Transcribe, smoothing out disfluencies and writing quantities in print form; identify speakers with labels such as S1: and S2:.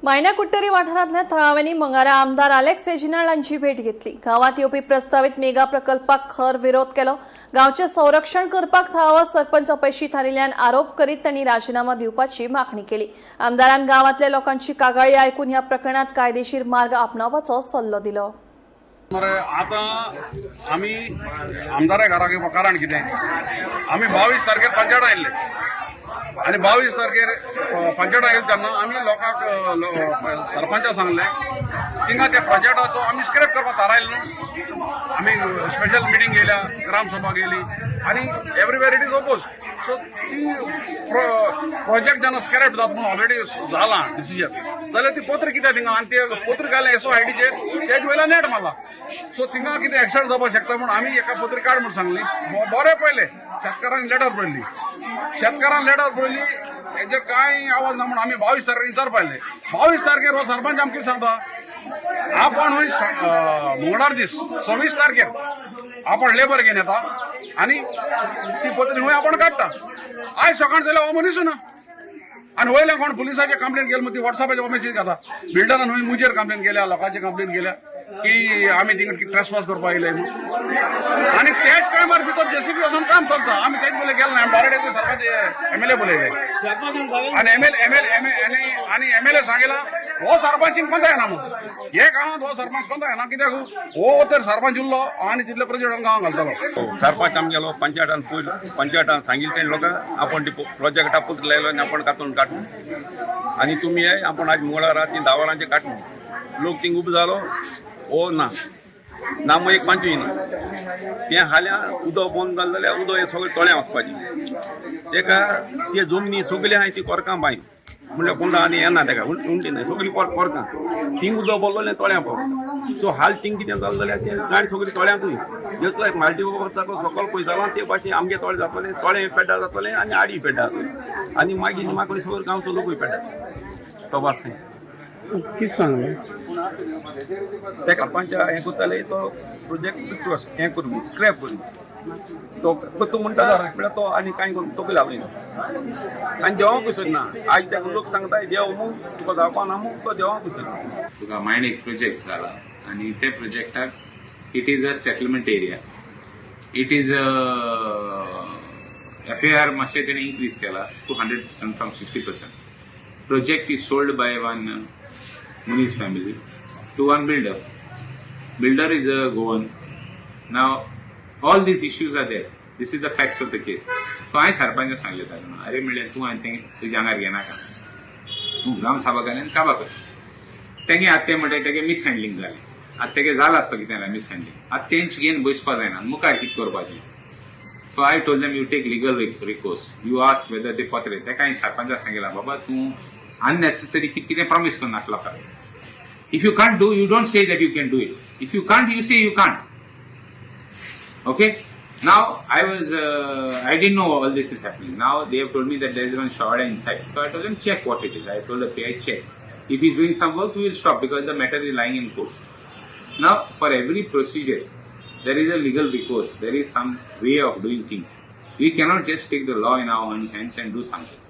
S1: मायना कुट्टरी वाठारांतल्या थळाव्यांनी मंगारा आमदार आलेक्स रेजिनाल्ड हांची भेट घेतली. गांवात येवपी प्रस्तावित मेगा प्रकल्पाक खर विरोध केलो. गांवचे संरक्षण करपाक थळावो सरपंच अपेशी थारिल्ल्यान आरोप करीत त्यांनी राजीनामा दिवपाची मागणी केली. आमदारान गावातल्या लोकांची कागाळी आयकून ह्या प्रकरणात कायदेशीर मार्ग आपणावपाचो सल्लो दिलो.
S2: मरे, आतां आमी आमदारा घराक येवपा कारण कितें? आमी 22 तारखेर पंचायत आयिल्ले आनी 22 तारखेर पंचायत आयिल्ले तेन्ना आमी लोकांक सरपंचा सांगलें, थिंगा त्या प्रोजेक्टाचो आमी स्क्रॅप करपाक थारायलें न्हू. आमी स्पेशल मिटींग घेयल्या, ग्रामसभा घेयली आनी everywhere it is oppose. So ती प्रोजेक्ट जेन्ना स्क्रॅप जाता म्हणून ऑलरेडी जाला डिसिजन जाल्यार ती पत्र कित्याक थिंगा? आनी ते पत्र घालें एसओ आयडीचेर, तेज वयल्यान नेट मारला. सो थिंगा कितें एक्सिडंट जावपाक शकता म्हणून आमी एका पत्र काड म्हणून सांगली. बरें, पळयलें, शेतकारांनी लेटर पळयली. शेतकारान लेटर पळयली, हेजेर कांय आवाज ना म्हणून आमी 22 तारखेर विचार पायले. 22 तारखेर हो सरपंच आमकां कितें सांगता, आपण हय मंगळार दीस 26 तारखेर आपण लेबर घेवन येता आनी ती पत्री हूंय आपण काडटा. आयज सकाळ जाल्यार हो मनीस ना आनी वयल्या कोण पुलिसाचे कंप्लेन केली म्हण ती वॉट्सॅपाचेर मेसेज घाता. बिल्डरान हूंय मुजेर कंप्लेन केल्या, लोकांची कंप्लेन केल्या की आमी थिंगा ट्रेसपास करपाक येयले म्हणून. आनी त्याच टायमार भितर जेसीबी वचून काम चलता. आमी तेच पयले गेले ना. आमी डायरेक्ट सरपंच, एमएलए बोलयले आनी एमएल एमएल आनी एमएलए सांगिला, हो सरपंच कोणता येना म्हणून. हे गांवांत हो सरपंच कोणता येना. कित्याक हो तर सरपंच उरलो आनी तितले प्रेसिडेंट गांवांत घालतलो.
S3: सरपंच आमगेलो पंचायतान पयर पंचायतान सांगिल्लें तेणी लोकांक, आपण ती प्रोजेक्टा पत्र लायलो आनी आपण कातून काडून आनी तुमी हे आपण आज मंगळारा ती 10 वरांचे काडून. लोक थिंग उबो जालो. हो ना ना मग एक पांचवी ना तें हाल्यां उदक बंद जालें जाल्यार उदक हें सगळें तळ्यां वचपाचें. तेका ते जमनी सगळी आहाय ती कोरकां बांय, म्हणल्यार कोंडा आनी येना तेका उंटी न्हय, सगळी कोरकां. थिंग उदक भरलोलें तळ्यां पावता. सो हाल थिंग कितें जालें जाल्यार तें गाडी सगळी तळ्यांतूय जस्ट लायक माल्टी सकल पळय जालां, ते भाशेन आमगे तळें जातलें, तळें पेड्डा जातलें आनी आडी पेड्डा जातलें आनी मागीर म्हाका सगळो गांवचो लोकूय पेड्डा तो वास.
S4: कितें सांगलें?
S3: ते सरपंच हें करताले, तो प्रोजेक्ट हें करून स्क्रॅप करून तो तूं म्हणटा म्हळ्यार तो आनी कांय करून तकली घालून आनी देवांकूय सोदना. आयज ताका लोक सांगता, देव मू तुका जावपा ना मू, तो देवांकूय सोदना.
S5: तुका मायण एक प्रोजेक्ट जाला आनी त्या प्रोजेक्टाक it is a settlement area, it is FAR मातशें तेणें इन्क्रीज केला to 100% from 60%. Project is sold by one Muniz family to one builder. Builder is a Goan. Now all these issues are there. This is the facts of the case. So हांवें सरपंचाक सांगलें ताका, अरे म्हणलें, तूं आनी तें तुज्या आंगार घेनाका, तूं ग्रामसभा घाल आनी काबा कर. तेगे आतां तें म्हणटा तेगे मिसहँडलिंग जालें. आतां तेगे जालां आसतो कितें जाल्यार मिसहँडलिंग, आतां तेंच घेवन बसपा जायना, मुखार कितें करपाचें? So I told them, you take legal recourse, you ask whether ते पत्र. तेका हांवें सरपंचाक सांगिलां, बाबा, तूं अननेसेसरी कितें कितें प्रॉमीस करनाका लोकांक. If you can't do, you don't say that you can do it. If you can't, you say you can't. Okay. Now I didn't know all this is happening. Now they have told me that there is one shower inside. So I told them, check what it is. I told the PI, check. If he's doing some work, we will stop because the matter is lying in court. Now for every procedure, there is a legal recourse. There is some way of doing things. We cannot just take the law in our own hands and do something.